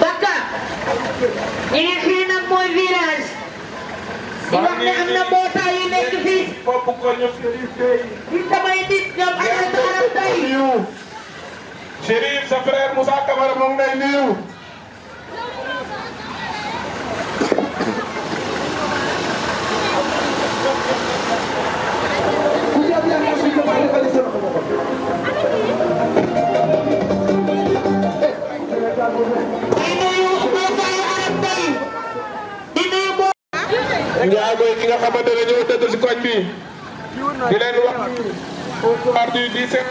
Baka ñi ngi fii nag mooy village di wax ne am na mbootaay yu nekk fii di damay nit ñoom Aïssata Arab Tay Chérif sa frère Moussa Camara mu ngi lay nuyu. Ndiago ki nga xamante ne ñoo tëdd si koñ bi di leen wax au soir du 17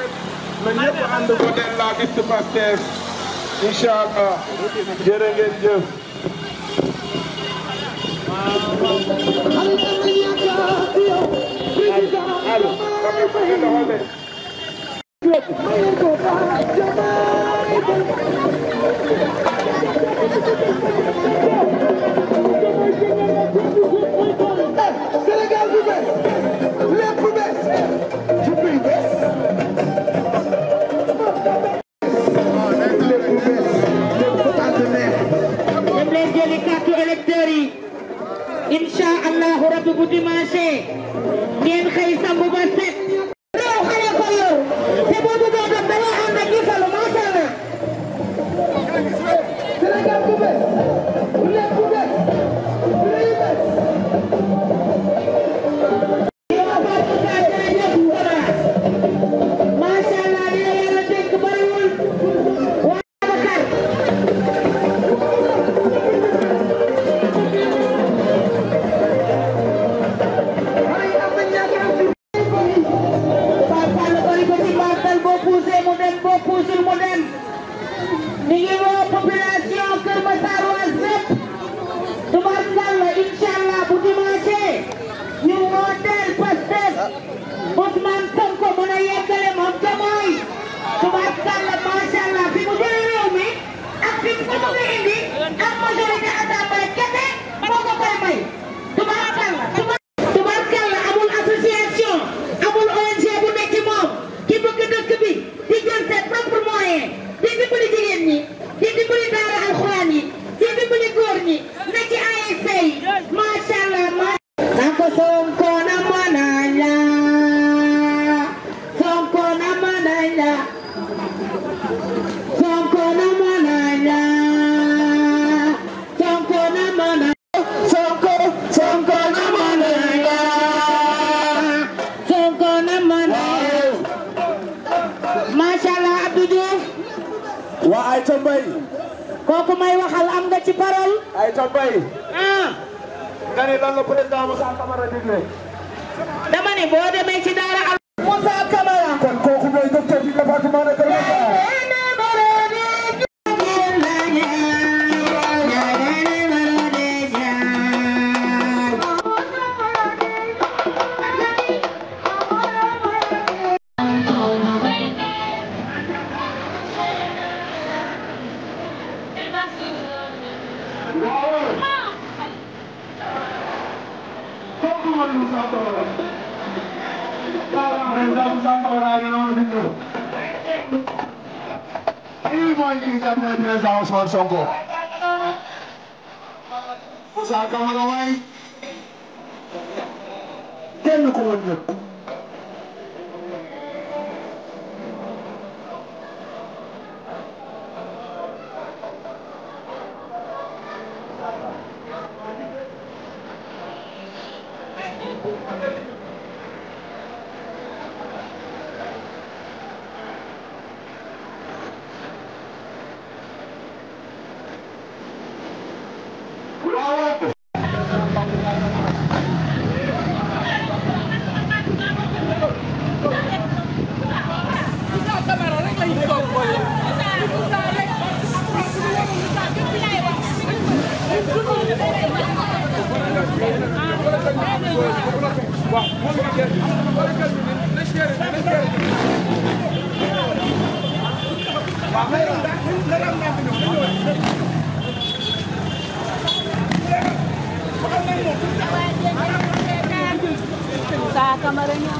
na ñëpp ànd voter la liste Pastef incha allah jërë ngeen jëf. Sénégal bu bees lépp bu bees ci biir bees dem leen jëli carte électeur yi incha allahu rabbi bu dimanche ngeen xëy sambu ba set réew xale ko yor te boo bëggee dem da nga ànd ak gisalu macha allah Sénégal bu bees lépp bu bees biir bees macha allah li la yàlla dénk bariwul waa Bakar Fapal bari ko ci Batal boo poussé mu dem boo puusul mu dem ni ngi woo population Kër Massar waa zépp tubarkalla incha allah bu dimanche ñu wooteel Pastef Ousmane Sonko mën a yeggale moom Diomaye tubarkalla macha allah fi mu jëlee réew mi ak fi mu ko bëgg a indi ak majorité assemblée kese moo ko koy may tubarkalla amul association amul ONG bu nekk ci moom ki bëgg dëkk bi di jël ses propres moyens di dimbali jigéen ñi di dimbali daara alxuraan yi di dimbali góor ñi ne ci ASC yi macha allah Nako Sonko na mananya Sonko na mananya Sonko na mananya Sonko na mananya Sonko na mananya Sonko na mananya Masha Allah Abdou Diouf waa Aïcha Mbaye kooku may waxal am nga ci parole Aïcha Mbaye nga ne lan la président Moussa Camara digle dama ne boo demee ci daara al Moussa Camara kon kooku mooy docteur du département de Keur Massar Sonko Moussa Camara waay kenn ko woon ñëpp Wow. Salaamaaleykum.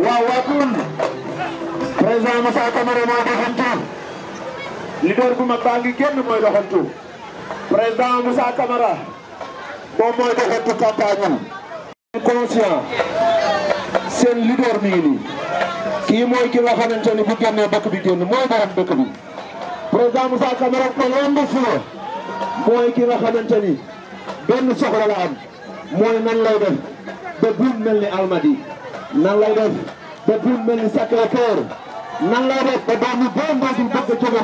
waaw waaw président Moussa Camara mooy doxantu leader bu mag baa ngi génn mooy doxantu président Moussa Camara moom mooy doxantu campagne am conscient seen leader mi ngi nii kii mooy ki nga xamante ni bu génnee dëkk bi génn mooy borom dëkk bi président Moussa Camara ko lomb fula mooy ki nga xamante ni benn soxla la am mooy nan lay def ba buum mel ni Almadi nan lay def ba buum mel ni Sacré-Cœur nan lay def ba doomu boobu bëgg a jóge.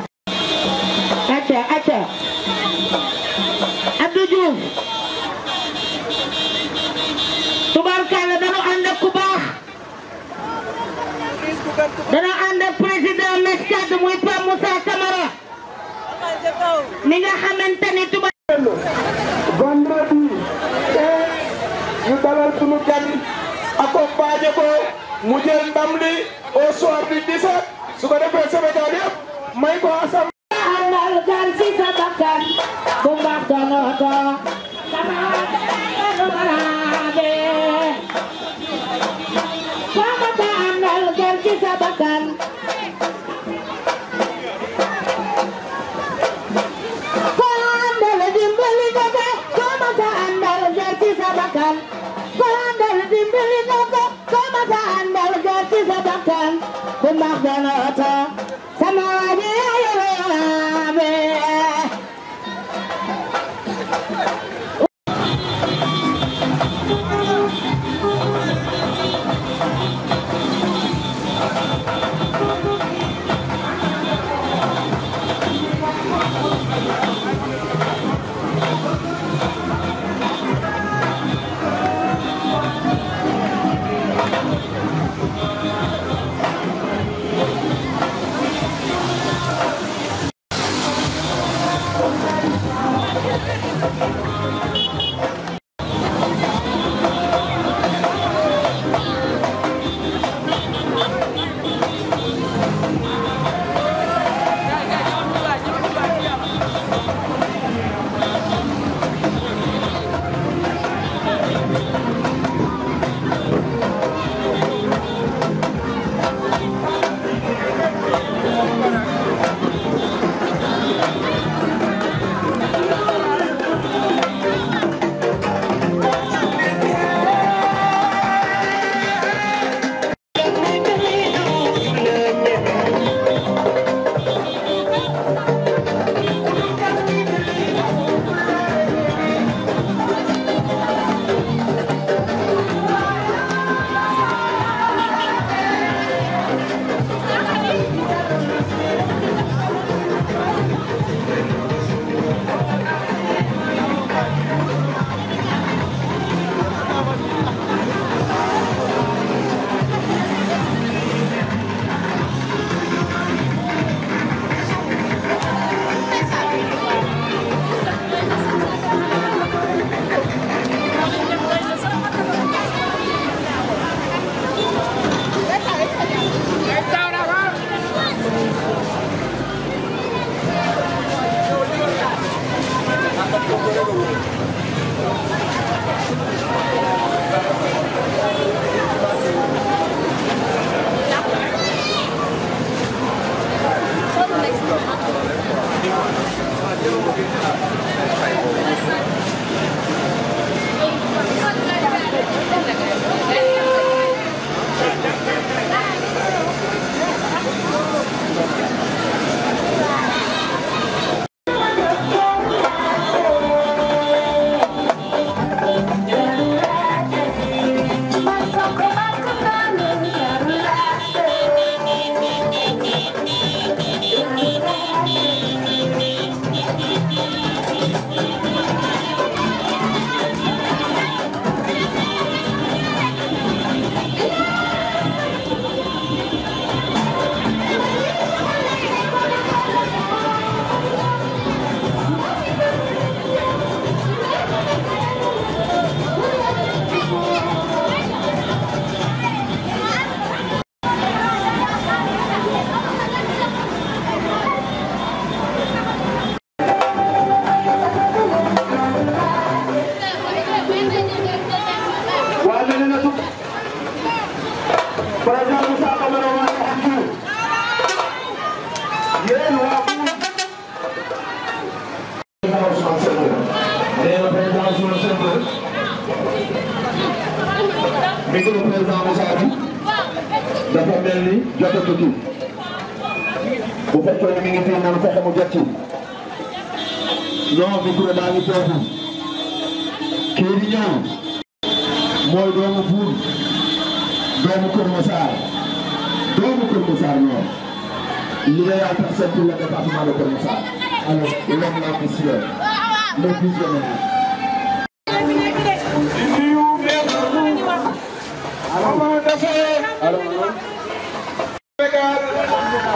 acca Abdou Diouf tubaarkàlla dana ànd ak ku baax dana ànd ak président Mescade muy Pape Moussa Camara mi nga xamante ni tubaar vendredi ñu dalal sunu gan accompagné ko mu jël ndam li au soir du 17 su ko defee Sénégal yëpp may ko asam andal gan si sa bakkan bu mbaax donoto sama be sama ta andal gan si sa bakkan ko andal dimbali ko sama ta andal gan si sa bakkan ko andal dimbali ko sama ta andal gan si sa bakkan bu mbaax donoto sama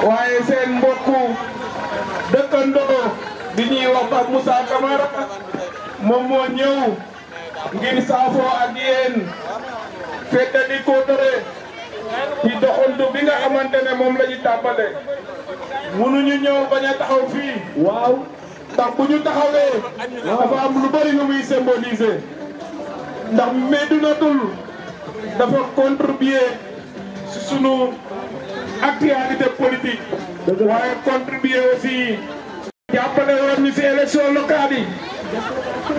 waaye seen mbokku dëkkandoo bi ñuy wax Pape Moussa Camara moom moo ñëw ngir saafoo ak yéen feddali kóotare ci doxantu bi nga xamante ne moom la ñu tàmbale mënuñu ñëw bañ a taxaw fii waaw ndax bu ñu taxawee dafa am lu bari lu muy symboliser ndax Médinatoul dafa contribuer ci sunu actualité politique waaye contribuer aussi jàppale woon ni ci élection locale yi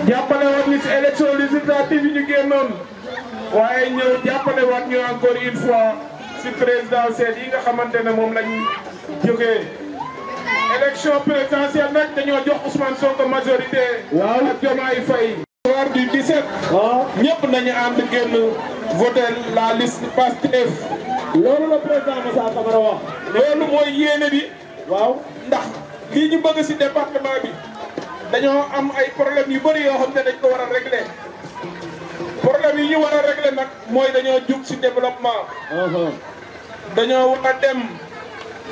jàppale woon ni ci élection législative yi ñu génnoon waaye ñëw jàppale waat ñu encore une fois ci présidentielle yi nga xamante ne moom lañ jógee élection présidentielle nag dañoo jox Ousmane Sonko majorité ak Diomaye Faye soir du 17 ñëpp nañu ànd génn voter la liste Pastef loolu la président Moussa Camara wax. loolu mooy yéene bi waaw ndax lii ñu bëgg ci département bi dañoo am ay problèmes yu bëri yoo xam ne dañ ko war a régler problème yi ñu war a régler nag mooy dañoo jug ci développement dañoo war a dem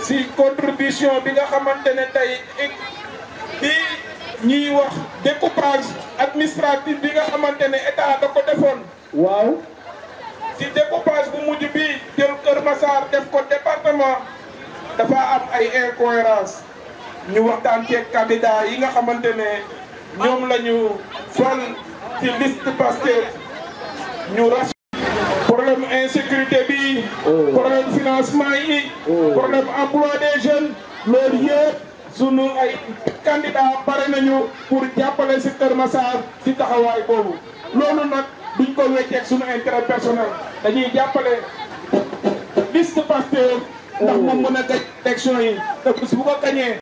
ci contribution bi nga xamante ne tey bi ñuy wax découpage administratif bi nga xamante ne état da ko defoon waaw ci découpage bu mujj bi jël Kër Massar def ko département dafa am ay incohérence ñu waxtaan ceeg candidat yi nga xamante ne ñoom la ñu fal ci liste Pastef ñu ras problème insécurité bi problème financement yi problème emploi des jeunes loolu yëpp sunu ay candidat pare nañu pour jàppale ci Kër Massar ci taxawaay boobu loolu nag duñ ko wecceeg sunu intérêt personnel dañuy jàppale liste Pastef ndax moom mën a gañ élection yi te bis bu ko gañee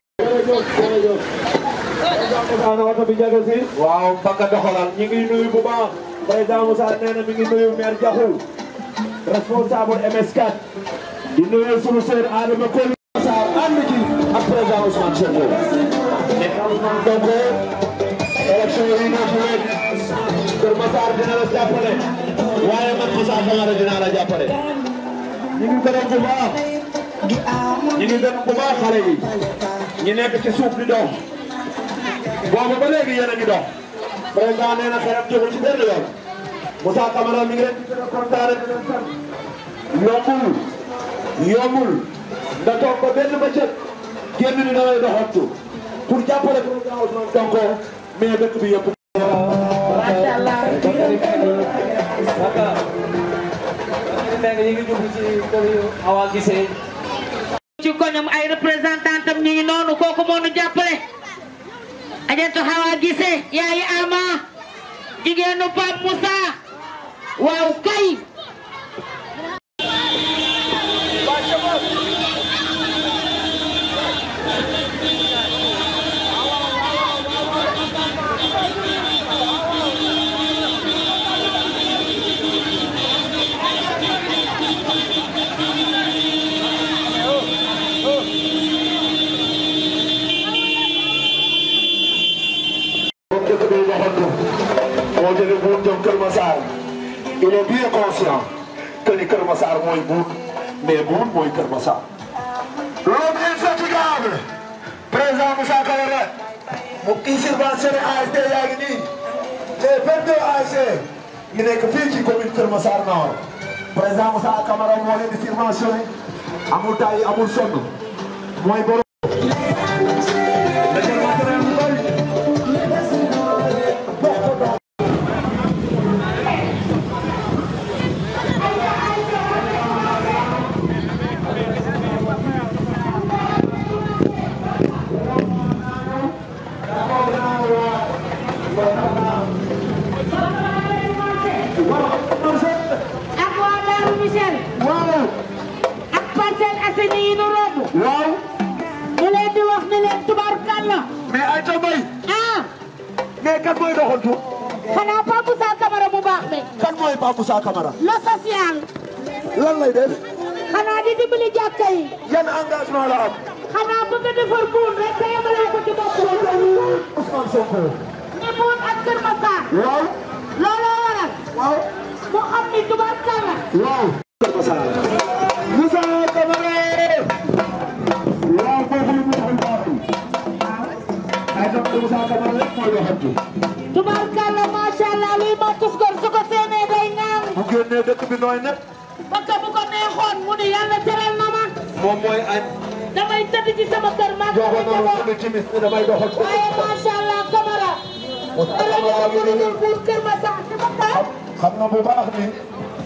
ana wata bi jaga si waaw bakka doxalal ñi ngi nuyu bu baax président Moussa nee na mi ngi nuyu maire Diakhou responsable MS4 di nuyu sunu sœur Adama Koli Massar ànd ci ak président Ousmane Sonko nekk Ousmane Sonko élection yi ñoo ci wéet Kër Massar dina la jàppale waaye man Moussa Camara dina la jàppale ñi ngi gërëm bu baax ñi ngi gërëm bu baax xale yi ñi nekk ci suuf di dox boobu ba léegi yéen a ngi dox président nee na xelam jógul ci benn yoon Moussa Camara mi ngi leen di gën a kontaane di leen sant yombul nga toog ba benn bëccëg génn ni damay doxantu pour jàppale président Ousmane Sonko mais dëkk bi yëpp ne ñu ngi jublu ci kër Awa Guissé. ci koñam ay représentant am ñu ngi noonu kooku moo nu jàppale Adjaratou Awa Guissé yaayi Ama jigéenu Pape Moussa waaw kay il est bien conscient que ni Kër Massar mooy buur mais buur mooy Kër Massar. l'homme infatigable président Moussa Camara mu kii subventionné ASC yaa ngi nii les 22 ASC ñu nekk fii ci commune Kër Massar Nord président Moussa Camara moo leen di subventionné amul taay amul sonn mooy borom. xanaa Pape Moussa Camara bu baax de. kan mooy Pape Moussa Camara. le social. lan lay def. xanaa di dimbali jàkka yi. yan engagement la am. xanaa bëgg a defar buun rek te yemalee ko ci bopp. Ousmane Sonko. ni buun ak Kër Massar. waaw. looloo waral. waaw. mu xam ni tubaarkàlla. waaw. Kër Massar. Moussa Camara. waaw foofu lu mu waxoon baaxul. ay donc Moussa Camara rek mooy doxantu. tubaarkàlla macha allah luy màttus gor su ko seenee day naan. bu génnee dëkk bi nooy nag. parce que bu ko neexoon mu ni yàlla teral na ma. moom mooy añ. damay tëdd ci sama kër maa ngi joxoon na ma sama timis damay doxal. waaye macha allah Camara. pour Kër Massar ci Bakka. xam na bu baax ni.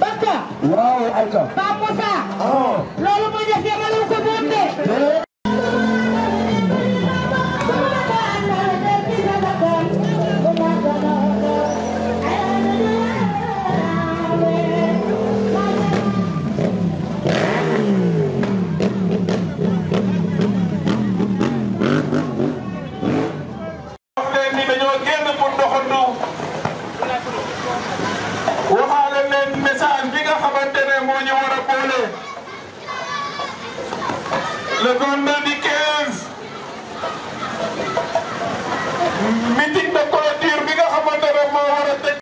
Bakka. waaw Aïcha. Pape Moussa. ah. loolu muy def yemale ko buun de. waxaale leen message bi nga xamante ne moo ñu war a boole le vendredi 15 meeting de clôture bi nga xamante ne moo war a tëj.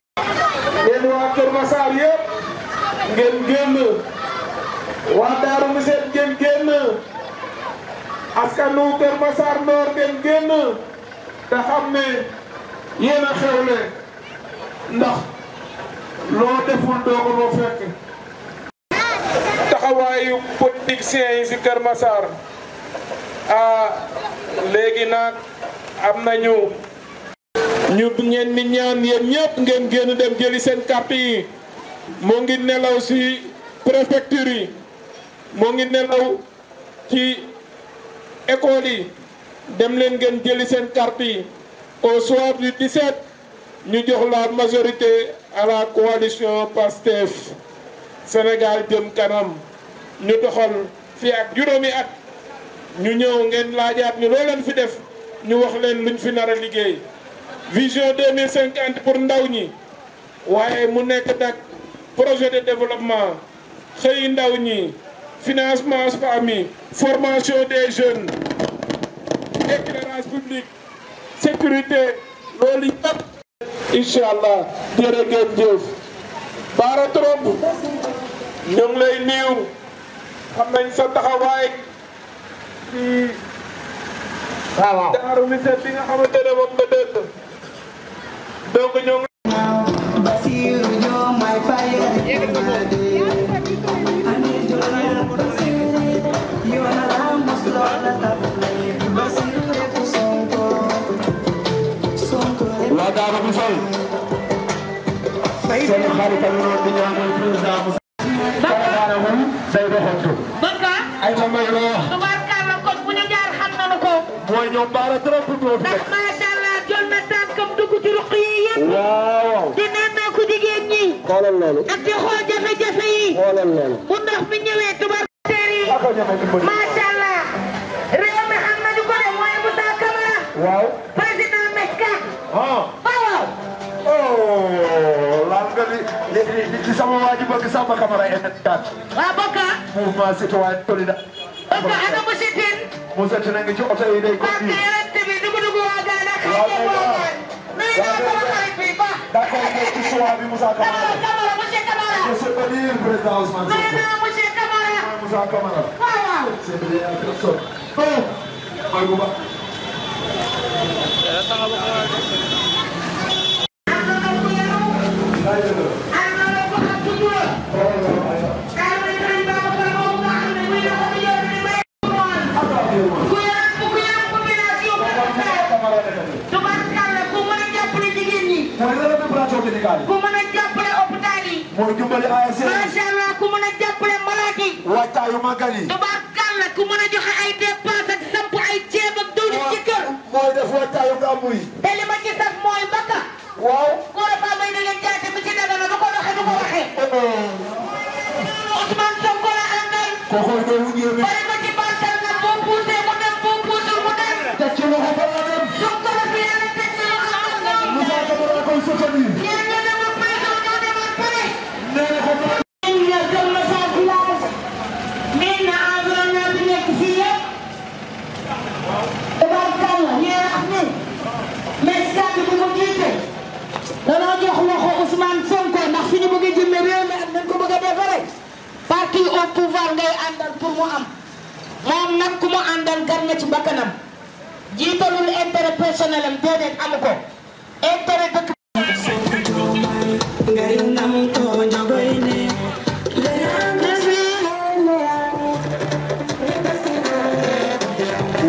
yéen waa Kër Massar yëpp ngeen génn waa Darou Missirah ngeen génn askanu Kër Massar Nord ngeen génn te xam ne yéen a xewle ndax. loo deful doo ko loo fekk taxawaayu politiciens yi si Kër Massar léegi nag am nañu ñu ngeen ni ñaan yéen ñëpp ngeen génn dem jëli seen carte yi moo ngi nelaw si préfecture yi moo ngi nelaw ci école yi dem leen ngeen jëli seen carte yi au soir du 17 ñu jox la majorité à la coalition PASTEF Sénégal jëm kanam ñu doxal fii ak juróomi at ñu ñëw ngeen laajaat ñu loo leen fi def ñu wax leen luñ fi nar a liggéey vision 2050 pour ndaw ñi waaye mu nekk nag projet de développement xëy ndaw ñi financement famille formation des jeunes éclairage public sécurité loolu yëpp incha allah jërë ngeen jëf Bara Trump ñu ngi lay nuyu xam nañ sa taxawaay ci Darou Missirah bi nga xamante ne moom nga dëkk donc ñoo ngi waa Darou Missirah seen xarit ak ñoom di ñaanal président doxantu. Bakka. ay ma may la. tubaarkàlla kon bu ñu jaar xam nañu ko. mooy ñoom baara trop ñoo fi ndax nekk. macha allah jël na tànkam dugg ci ruq yi yëpp. waaw. di nemmeeku jigéen ñi. xoolal loolu. ak di xool jafe-jafe yi. xoolal loolu. bu ndox mi ñëwee tubaarkàlla yi. ak a ñafe dimbali. macha allah. réew mi xam nañu ko de mooy Moussa Camara. waaw. président Meska. ah. waaw. oh laal nga li sama waa ji bëgg Samba Camara et net waaw Bakka. mouvement citoyen Tolida. Bakka ana monsieur Tine. Moussa Tine ngi ci oto yi day parce que continuer. yonent bi dugg waa Gaana xëy waaw na kay waa waaw. Gaana. nuyu naa sama xarit bi ba. d'accord mais ci choix bi Moussa Camara. Camara monsieur Camara. je sais pas dire président Ousmane nuyu Sonko. naa monsieur Camara. Moussa Camara. waaw waaw. c'est bien personne. oh. mooy bu baax. ku mën a jàppale hôpital yi. mooy dimbali ASC. macha allah ku mën a jàppale malade yi. waajtaayu màggal yi. tubaarkàlla ku mën a joxe ay dépense ak samp ay ceeb ak diwlin ci kër. mooy def waajtaayu gàmmu yi. te li ma ci saf mooy Bakka. waaw. Koura Ba may na leen jaate mi ci Dagana du ko waxee du ko waxee. Ousmane Sonko la àndal. kooku doon wu ñëw mi. bari ko ci bantal nag boo poussé mu dem boo poussé mu dem. teg ci loxo ba la dem. Sonko la fi yàlla teg ci loxo am na. Moussa Camara koy soutenir. ñenn ñoo demoon prison ñoo demoon pare. nee na ko ba. ñun ñoo Kër Massar village. miin na environnement bi nekk fii yëpp. tabarkalla ñee wax ni. mais stade bi mu jiite. danoo jox loxo Ousmane Sonko ndax fi ñu bëgg a jëmme réew mi ak nañ ko bëgg a defaree. parti au pouvoir ngay àndal pour mu am. moom nag ku mu àndal gar na ci bakkanam. jiitalul intérêt personnel am déedéet amu ko. intérêt dëkk.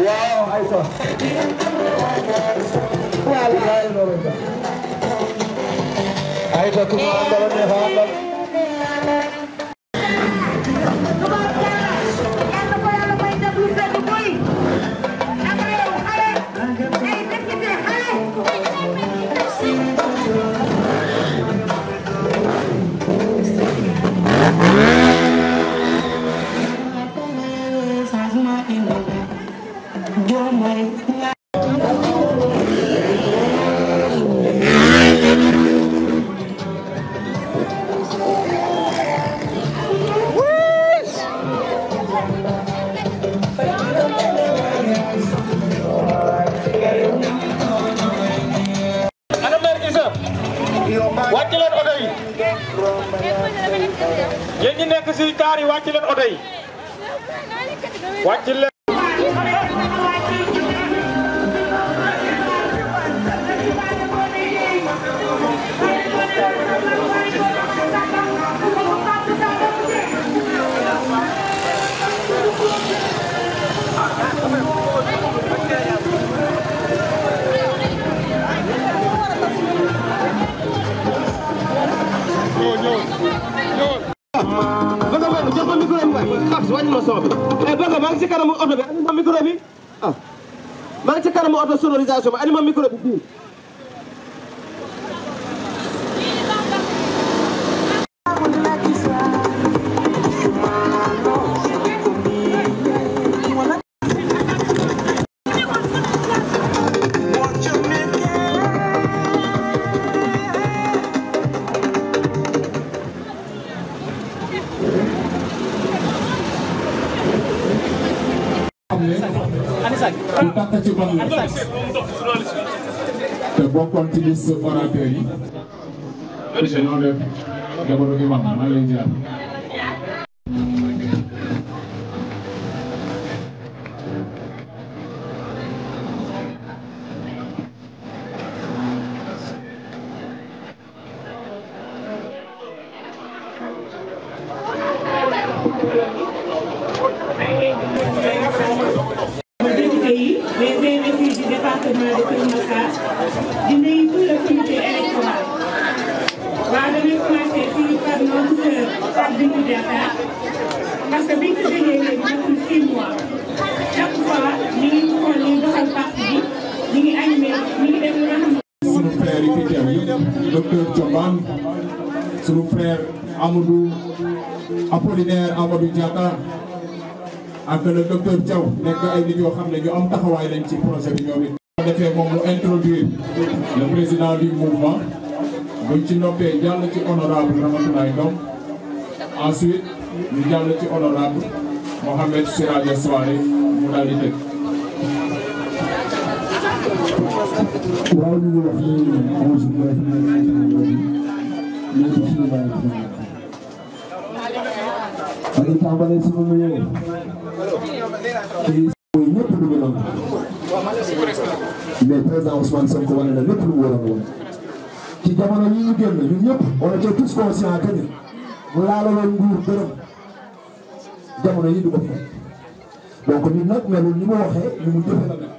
waaw Aïssa. Aïssa ku mu àndal neex a àndal. wàcc leen oto yi yéen ñi nekk si kaar yi wàcc leen oto yi wàcc leen. Baka man jox ma micro bi waay xaas wàññi ma son bi Baka maa ngi si kanamu oto bi andi ma micro bi ah maa ngi si kanamu oto sonorisation bi andi ma micro bi fii ku takk ci man la te bokkoon ci liste orateur yi ñoo def jabaru imam maa ngi lay ziar les investis du département de Keur Massar di nuyu tout le comité électoral waaw damay commencé fii par notre sœur Fatou Bintou Diatta parce que biñ ko déggee léegi depuis 6 mois chaque fois ñu ngi xool ñu doxal parti bi ñu ngi animé ñu ngi def lu nga xam ne. sunu frère yi fi teew yëpp docteur Thiombane sunu frère Amadou Apollinaire Amadou Diatta ak le docteur Thiaw nekk ay nit yoo xam ne ñu am taxawaay lañ ci projet bi ñoom it. bu defee moom mu introduire le président du mouvement buñ ci noppee jàll ci honorable Ramatoulaye Ndom ensuite ñu jàll ci honorable Mohamed Siraja Souare mu daal di tëj. waaw ñu ngi wax ni tàmbalee sama nuyoo te mooy ñëpp dugg na mais président Ousmane Sonko wane na lépp lu mu waroon woon ci jamono yi ñu génn ñun ñëpp on était tous conscients que ni mu laalaloon nguur dërëm jamono yi du ko fekk donc nit nag melul ni mu waxee ni mu jëfe la nag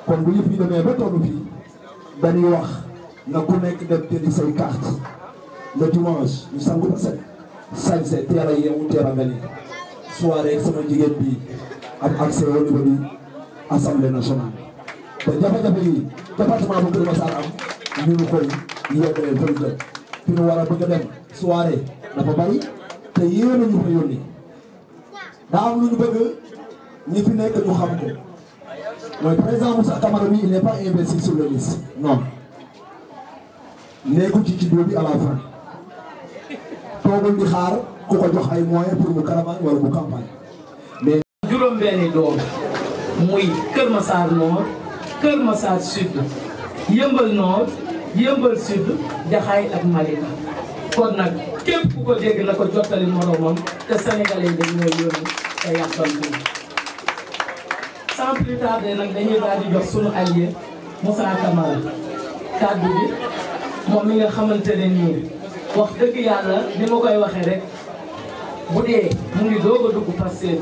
kon bu yëf yi demee ba tollu fii dañuy wax na ku nekk dem jëli say carte le dimanche ñu sangu ba set sañse teel a yeewu teel a mel ni soirée sama jigéen bi am accès au niveau du assemblée nationale te jafe-jafe yi département bu Kër Massar am ñu ngi koy yeggalee fële jëm fi ñu war a bëgg a dem soirée dafa bari te yéen a ñu fa yónni daa am lu ñu bëgg ñi fi nekk ñu xam ko mooy président Moussa Camara mi il n'est pas investi sur la liste non nekku ci juddoo bi à la fin toogul di xaar ku ko jox ay moyens pour mu caravane wala mu campagne mais. juróom-benni doom muy Kër Massar Nord Kër Massar Sud Yëmbal Nord Yëmbal Sud Jaxaay ak Malika kon nag képp ku ko dégg na ko jottali moromam te sénégalais yi dañoo yónni te yàqal ko sans plus tarder nag dañuy daal di jox sunu allié Moussa Camara kàddu bi moom mi nga xamante ne nii wax dëgg yàlla ni ma koy waxee rek bu dee mu ngi doog a dugg Pastef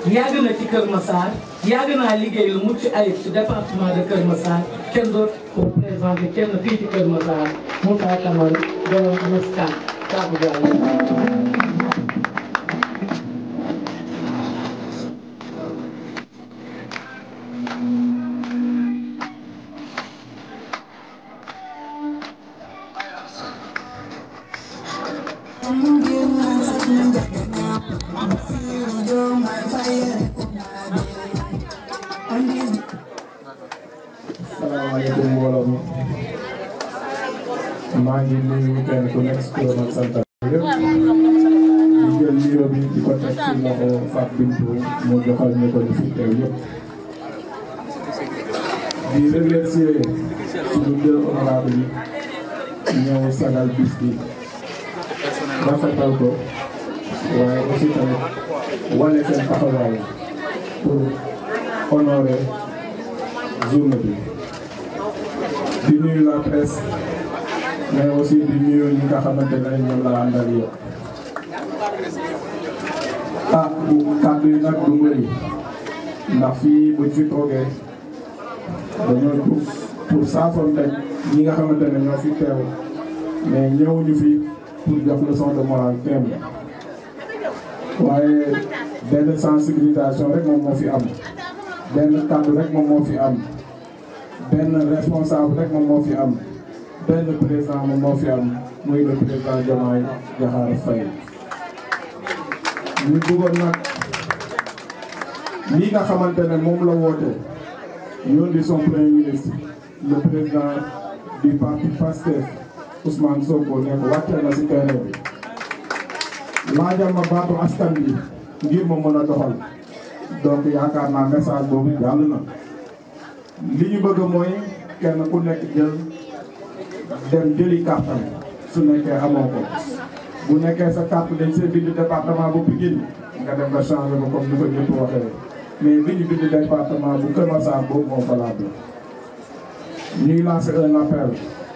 bi yàgg na ci Kër Massar yàgg naa liggéey lu mucc ayib ci département de Kër Massar kenn doot ko présenté kenn fii ci Kër Massar Moussa Camara doon meskan kàddu gaal salaamaaleykum mbooloo mi maa ngi nuyu kenn ku nekk si turam ak santam yëpp di jël nuyoo bi di ko teg ci loxo Fatou Bintou mu joxal ñu ko ñu fi teew yëpp di remercier suñu deux honorables yi ñëw sagal bis bi rafetal ko waaye aussi tamit wane seen taxawaay pour honorer journée bi di nuyu la presse mais aussi di nuyu ñi nga xamante ne ñoom la àndal yëpp ah kàddu yi nag du bëri ndax fii buñ fi toogee dañoo tuuf pour saafonte ñi nga xamante ne ñoo fi teew mais ñëwuñu fi pour jox leçon de morale kenn waaye benn sensibilisation rek moom moo fi am benn kàddu rek moom moo fi am benn responsable rek moom moo fi am benn président moom moo fi am muy le président Diomaye Diakhar Faye ñu bëggoon nag lii nga xamante ne moom la woote yoon di son premier ministre le président du parti Pastef Ousmane Sonko ne ko wàccee na si terrain bi laajal ma baatu askan bi ngir ma mën a doxal donc yaakaar naa message boobu jàll na li ñu bëgg mooy kenn ku nekk jël dem jëli kartam su nekkee amoo ko bu nekkee sa carte dañ see bind département bu Pikine nga dem nga changé ko comme ni ko ñëpp waxee mais bi ñu bind département bu Kër Massar boobu moo valable ñuy lancer un appel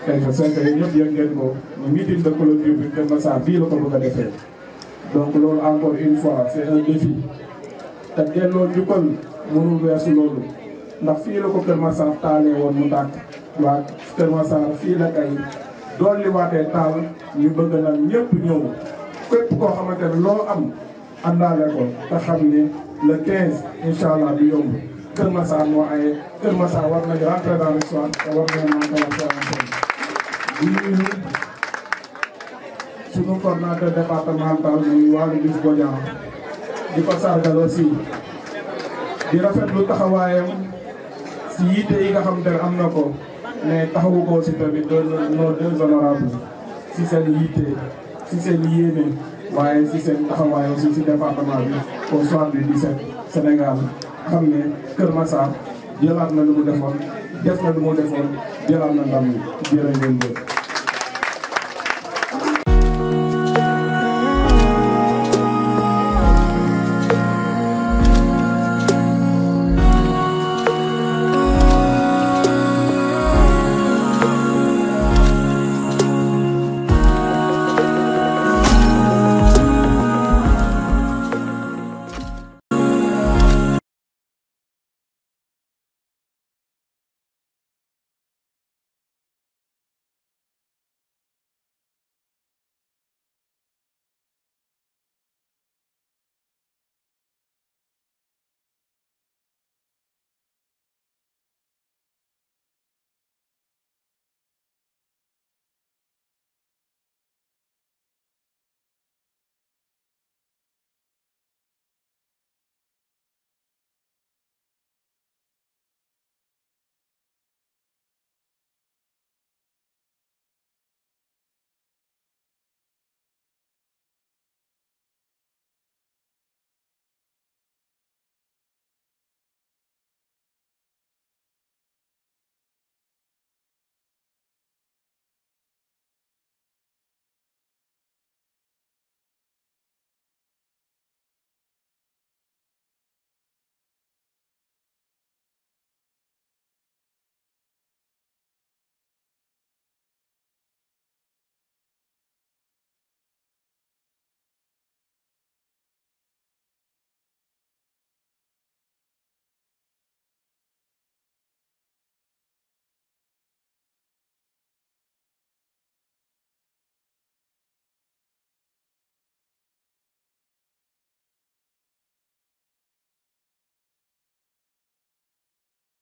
et je sais que ñëpp yëg ngeen ko ñu meeting de clôture bi Kër Massar bii la ko bëgg a defee donc loolu encore une fois c'est un défi te delloo njukkal mënul weesu loolu ndax fii la ko Kër Massar taalee woon mu tàkk waa Kër Massar fii la kay dolli waatee taal ñu bëgg nag ñëpp ñëw képp koo xamante ne loo am àndaale ko te xam ne le 15 incha allah du yomb Kër Massar moo ay Kër Massar war nañu rentrer dans l'histoire te war nañu rentrer di nuyu suñu coordonnateur départemental muy Waly Diouf Bodian di ko sargal aussi di rafetlu taxawaayam si yitte yi nga xam ne am na ko mais taxawu ko aussi tamit nos deux honorables si seen yitte si seen yéene waaye si seen taxawaay aussi si département bi au soir du 17 Sénégal xam ne Kër Massar jëlaat na lu mu defoon def na lu mu defoon jëlaat na ndam jërë ngeen jëf